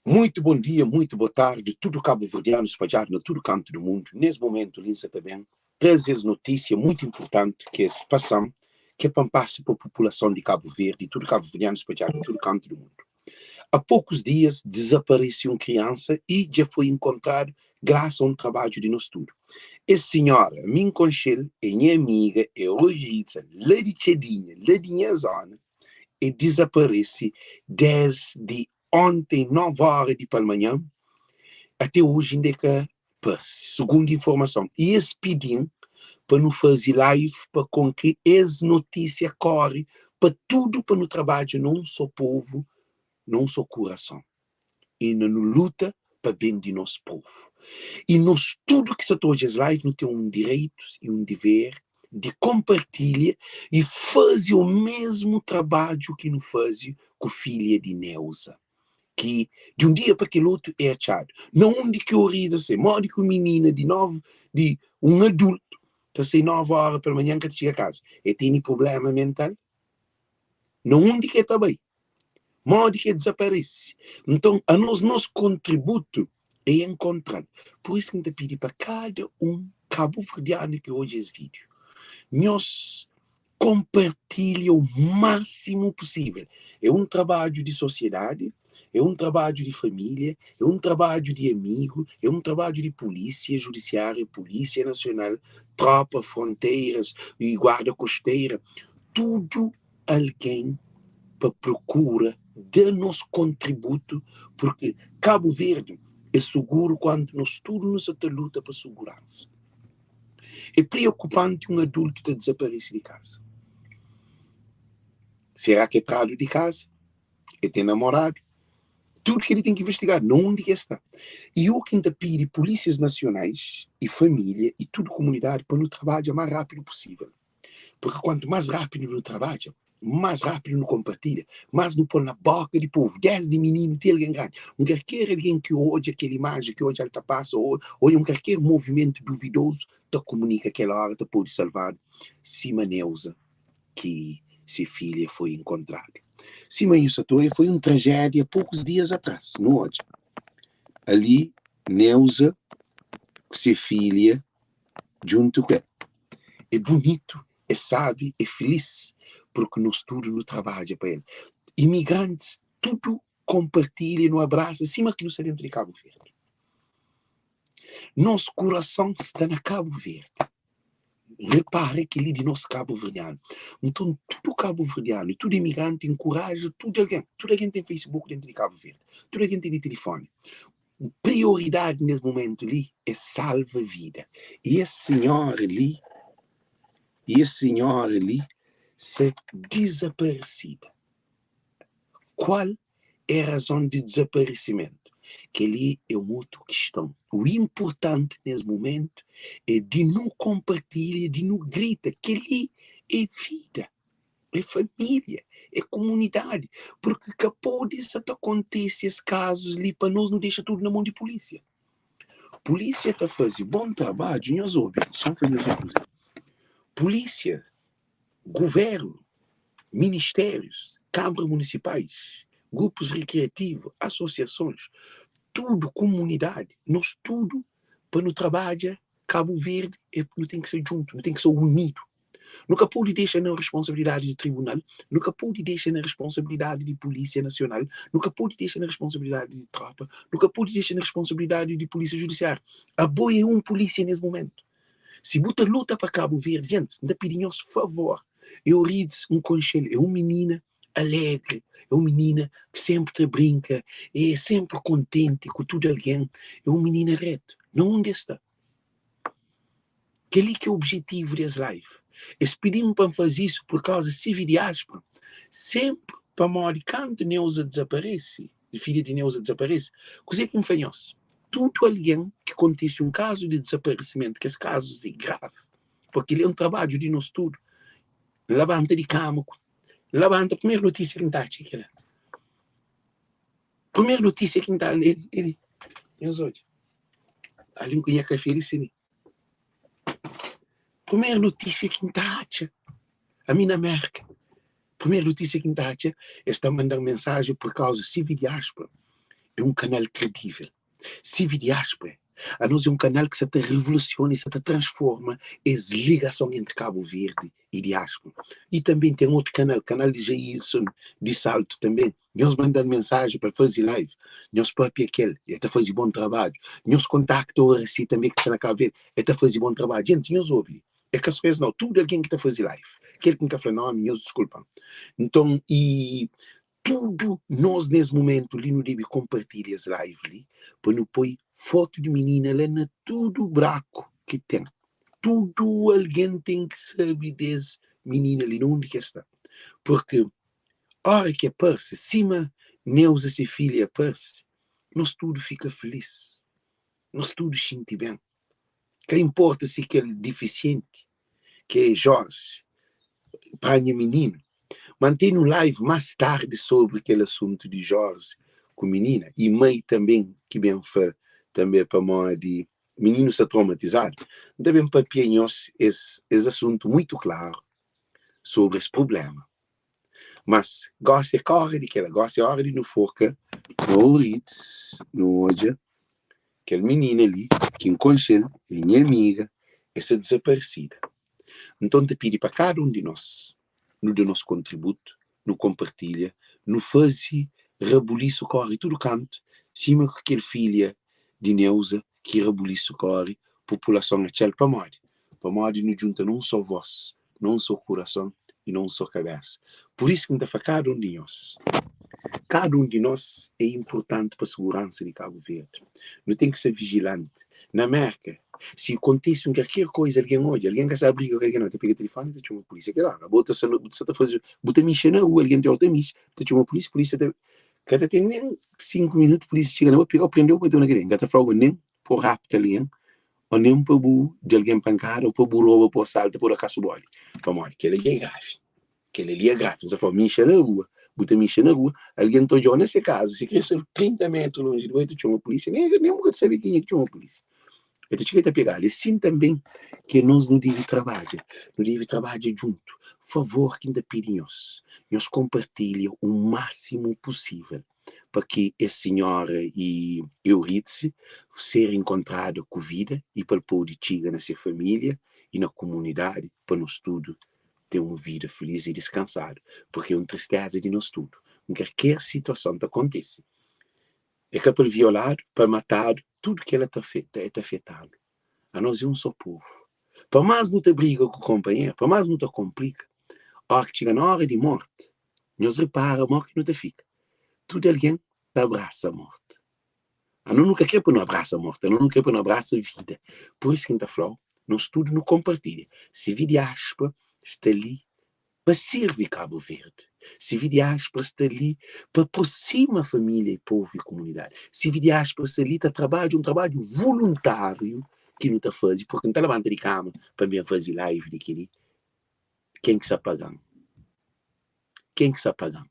Muito bom dia, muito boa tarde, tudo cabo-verdiano espalhado na tudo canto do mundo. Nesse momento, Linsa também traz essa notícia muito importante que é esse passam, que é para passe para a população de Cabo Verde e tudo cabo-verdiano espalhado em todo canto do mundo. Há poucos dias desapareceu uma criança e já foi encontrado graças a um trabalho de nós tudo. Essa senhora, mim conchel, é minha amiga, é Rogitza, lá de Tchadinha, lá de minha zona, e desaparece desde ontem, 9 hora de palmanhã, até hoje ainda é que parece, segundo informação. E esse pedindo para não fazer live, para com que essa notícia corre para tudo, para no trabalho, não só povo, não só coração. E não luta para bem de nosso povo. E nós, tudo que se hoje as live, não tem um direito e um dever de compartilhar e fazer o mesmo trabalho que não fazia com a filha de Neuza. Que de um dia para aquele outro é achado. Não onde que eu ri assim, modo que uma menina de nove, de um adulto, está sem 9 horas pela manhã que chega a casa. E tem problema mental. Não onde que está bem. Modo que desaparece. Então, a nós, nosso contributo é encontrar. Por isso que a gente pede para cada um cabo-verdiano que hoje esse vídeo, nós compartilha o máximo possível. É um trabalho de sociedade, é um trabalho de família, é um trabalho de amigo, é um trabalho de polícia judiciária, polícia nacional, tropa, fronteiras e guarda costeira. Tudo alguém para procura de nosso contributo, porque Cabo Verde é seguro quando nós tudo nos luta para segurança. É preocupante um adulto ter desaparecido de casa. Será que é trado de casa? É ter namorado? Tudo que ele tem que investigar, não onde que está. E o que ainda pede polícias nacionais e família e tudo comunidade para no trabalho o mais rápido possível. Porque quanto mais rápido no trabalho, mais rápido no compartilha, mais no pôr na boca de povo. Desde menino tem alguém grande. Um qualquer alguém que olha aquela imagem, que olha alta passa, ou um qualquer movimento duvidoso, te comunica aquela hora, te pode salvar. Sima Neuza, que se filha foi encontrada. Sima isso foi uma tragédia poucos dias atrás, não hoje. Ali, Neuza, se filha, junto com ela. É bonito, é sábio, é feliz, porque nós tudo no trabalho para ele. Imigrantes, tudo compartilha, no abraça, acima que não está dentro de Cabo Verde. Nosso coração está na Cabo Verde. Repare que ali de nosso Cabo Verdeano. Então, tudo Cabo Verdeano, tudo imigrante encoraja tudo alguém. Tudo alguém tem Facebook dentro de Cabo Verde. Tudo alguém tem telefone. Prioridade nesse momento ali é salva vida. E esse senhor ali, e esse senhor ali, se desaparecida. Qual é a razão de desaparecimento? Que ali é uma outra questão. O importante nesse momento é de não compartilhar, de não grita, que ali é vida, é família, é comunidade. Porque que pode isso acontecer esses casos ali para nós não deixa tudo na mão de polícia. Polícia está fazendo bom trabalho, nós ouvimos, Polícia, governo, ministérios, câmaras municipais, grupos recreativos, associações, tudo comunidade, nós tudo para no trabalhar, Cabo Verde é, não tem que ser junto, não tem que ser unido. Nunca pode deixar na responsabilidade de tribunal, nunca pode deixar na responsabilidade de polícia nacional, nunca pode deixar na responsabilidade de tropa, nunca pode deixar na responsabilidade de polícia judiciária. A boa é um polícia nesse momento. Se bota luta para Cabo Verde, gente, ainda pedimos favor. Eu rides um conselho, é uma menina alegre, é uma menina que sempre te brinca, é sempre contente com tudo alguém, é uma menina reto. Não onde está? Aquele que é o objetivo desse live. Eles pedimos para fazer isso por causa de diáspora. Sempre para morrer, quando Neuza desaparece, a filha de Neuza desaparece, coisa que me faz Tudo alguém que acontece um caso de desaparecimento, que esse caso é grave, porque ele é um trabalho de nós tudo. Levanta de cama, levanta, a primeira notícia que está aqui, primeira notícia que está ele, ele, meus olhos. Ali um café ali, Primeira notícia que está a minha América. Primeira notícia que está está mandando mensagem por causa civil diáspora. É un kanal kredível. CV Diáspora, anos é un kanal ki sa ta revolusiona y sa ta transforma es ligason entri Kabu Verdi y diáspora. Y tanbe ten otu kanal, kanal di Jailson di Salto tanbe. Nhos manda-l mensaji pa el faze live, nhos papia ku el, el ta faze bon trabadju. Nhos kontakta Oracy tanbe ki sta na Kabu Verdi, el ta faze bon trabadju. Jenti, nhos obi, é ka so es nau, tudu algen ki ta faze live. Kel ki N ka fla nomi, nhos diskulpa-m. Nton, y Tudu nos nes mumentu li nu debe konpartilha es live li pa nu poi fotu di minina la na tudu braku ki ten. Tudu algen ten ki sabe des minina li na undi ki es sta. Purki ora ki e parse, sima Neuza se filha parse, nos tudu fika filis, nos tudu xinti ben. Ka inporta si kel difisienti ki é Jorge panha mininu. Mantene un live más tardi sobri kel asuntu di Jorge ku minina i mai tanben ki ben fla tanbe pamodi mininu sta traumatizadu. N ta ben papia nhos es es asuntu muitu klaru sobri es prublema. Mas gosi é ka ora di kela, gosi é ora di nu foka na Ourides, nu odja Kel minina li ki N konxe-l é nha amiga, e sta dizaparesida. Nton, N ta pidi pa kada un di nos, nu da nos kontributu, nu konpartilha, nu faze rabulisu kóre tudu kantu, sima ku kel filha di Neuza ki rabulisu kóre, populason atxa-l. Pamodi? Pamodi nu djunta na un sô vós, na un sô kurason i na un sô kabésa. Pur isu ki N ta fla kada un di nhos, kada un di nos é inpurtanti pa suguransa di Kabu Verdi. Nu ten ki ser vijilanti. Na Mérka, si kontise un kalker koiza, algen odja, algen ka sa briga ku algen, no ta pega tilifoni ta txoma pulísia kel óra. Bo ta sta bu ta faze, bu ta mixa na rua, algen ta mixa, ta txoma pulísia, pulísia ta ka ta ten nen 5 minutu, pulísia txiga na bo, pega-u, prende-u, poi-u na kadeia. N ka ta fla-u nen pa rapta algen ô nen pa bu da algen pankada ô pa bu roba, pa bu asalta, pa bu da kasu bodi. Pamodi kel-la dja é gravi. Kel-la li é gravi. N sta fla-u, mixa na rua, bu ta mixa na rua, algen ta odja-u na se kaza, si kre ser 30 metru lonji di bo, el ta txoma pulísia, nen nen bu ka ta sabe kenha ki txoma pulísia. El ta txiga el ta pegadu. É sin tanben ki anos nu debe trabadja, nu debe trabadja djuntu. Favor ki N ta pidi nhos, nhos konpartilha u másimu pusível. pa ki es sinhora i Eurídice ser inkontradu ku vida i pa el pode txiga na se família i na kumunidadi pa nos tudu ten un vida feliz i diskansadu, purki é un tristeza di nos tudu un kerker situason ta kontise, é ka pa el violadu, pa el matadu, tudu kela ta ta afetanu, anos é un so povu, pa más nu ta briga ku konpanheru, pa más nu ta konplika, óra ki txiga na óra di morti Nhos repara mo ki nu ta fika. Tudu algen ta abrasa morti. Anu nu ka kre pa nu abrasa morti, anu nu kre pa nu abrasa vida. Pur isu ki N ta fla-u, nos tudu nu konpartilha. CV Diáspora sta li pa sirvi Kabu Verdi. CV Diáspora sta li pa aprosima família i povu i komunidadi. CV Diáspora sta li ta trabadja un trabadju voluntáriu ki nu ta faze, purki N ta labanta di kama pa N ben faze live di kel-li. Ken ki sa paga-m? Ken ki sa paga-m?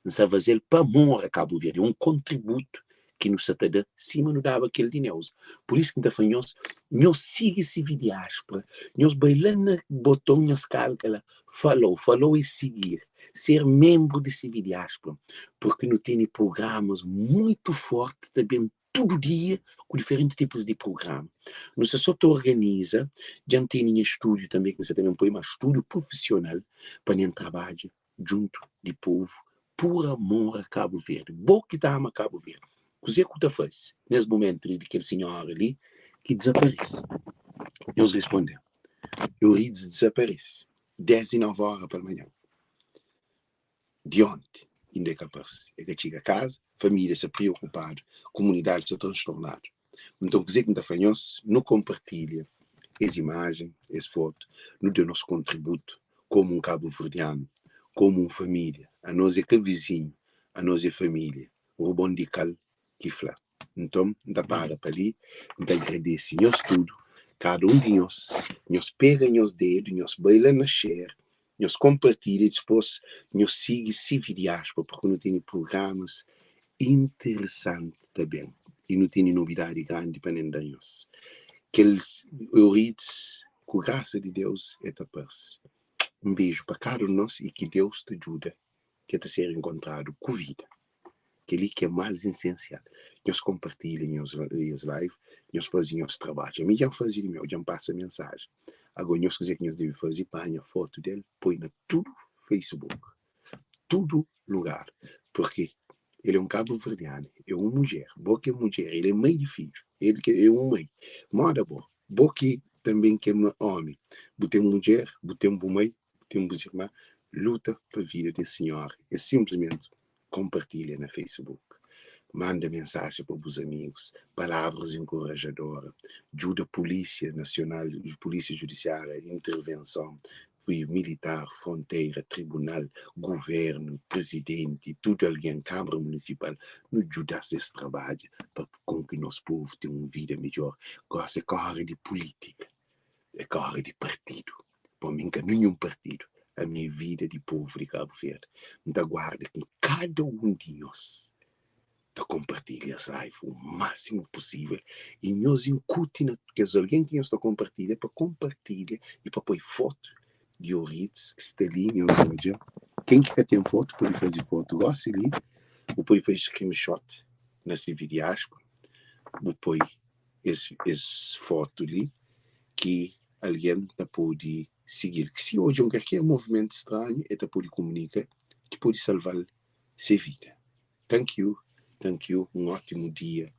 N sa faze-l pa amor a Kabu Verdi, é un kontributu ki nu sa ta da sima nu daba kel di Neuza. Pur isu ki N ta fla nhos, nhos sigi CV Diáspora, nhos bai la na boton nhos kalka la follow, follow é sigir, ser menbru di CV Diáspora, purki nu tene prugramas muitu forti ta ben tudu dia ku diferenti tipus di prugrama. Nu sta so ta organiza, dja N tene nha stúdiu tanbe ki N sta ta ben poi, ma stúdiu prufisional pa N trabadja djuntu di povu pur amor a Kabu Verdi. Bo ki ta ama Kabu Verdi, kuzê ku ta faze nes mumentu li di kel sinhora li ki dizaparese? Nhos responde-m, Eurides dizaparese 10 y 9 óra palmanhan. Di onti inda e ka parse, e ka txiga kaza, família sta priokupadu, kumunidadi sta transtornadu. Nton kuzê ki N ta fla nhos, nu konpartilha es imajen, es fotu, nu da nos kontributu komu un kabuverdianu, komu un família. Anos é ka vizinhu, anos é família. Rubon di kal ki fla. Nton, N ta para pa li, N ta agradese nhos tudu, kada un di nhos. Nhos pega nhos dedu, nhos bai la na share, nhos konpartilha i dispôs nhos sigi CV Diáspora, purki nu tene prugramas interesanti ta ben i nu tene nobidadi grandi pa nen da nhos. Kel Eurides, ku grasa di Deus, e ta parse. Un beju pa kada un di nos i ki Deus ta djuda ki e ta ser inkontradu ku vida. Kel-li ki é más isensial. Nhos konpartilha nhos es live, nhos faze nhos trabadju. Ami dja N faze di meu, dja N pasa mensajen. Agora nhos kuzê ki nhos debe faze, panha fotu del, poi na tudu Facebook, tudu lugar, purki el é un kabuverdianu, é un mudjer, bo ki é mudjer, el é mai di fidju, el ki é un mai, moda bo, bo ki tanben ki é omi, bu ten mudjer, bu ten bu mai, bu ten bus irma, luta pa vida des sinhora, é sinplismenti konpartilha na Facebook, manda mensajen pa bus amigus, palavras enkorajadora, djuda pulísia nasional, pulísia judisiária, intervenson militar, frontera, tribunal, guvernu, prizidenti, tudu algen, kamara munisipal, nu djuda-s es trabadja pa kon ki nos povu ten un vida midjor. Gosi é ka ora di pulítika, é ka ora di partidu. Pa mi N ka ninhun partidu, ami é vida di povu di Kabu Verdi. N ta guarda ki kada un di nhos ta konpartilha es live u másimu pusível i nhos inkuti na kes algen ki nhos ta konpartilha pa konpartilha i pa poi fotu di Orides ki sta li. Nhos odja, ken ki ka ten fotu pode faze fotu gosi li, bu pode faze screenshot na CV Diáspora, bu poi es es fotu li ki algen ta pode sigi-l, ki si odja un kalker movimentu stranhu el ta pode kumunika ki pode salva-l se vida. Thank you, thank you, un ótimu dia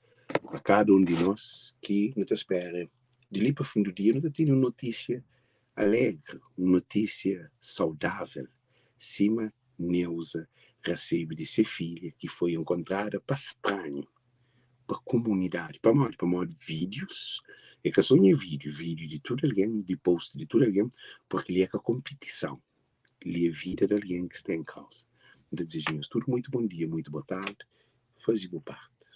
pa kada un di nos ki nu ta spera di li pa fin du dia nu ta tene un notísia alegri, un notísia saudável sima Neuza rasebe di se filha ki foi enkontrada pa stranhu pa kumunidadi. Pamodi? Pamodi vídius é ka só nha vídiu, vídiu di tudu algen, di post di tudu algen, purki li é ka konpitison, li é vida di algen ki sta en kauza. N ta dizeja nhos tudu muitu bon dia, muitu bo tardi, faze bu parti.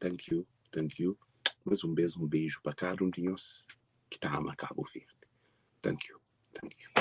Thank you, thank you. Mais un bês, un beju pa kada un di nhos ki ta ama Kabu Verdi. Thank you, thank you.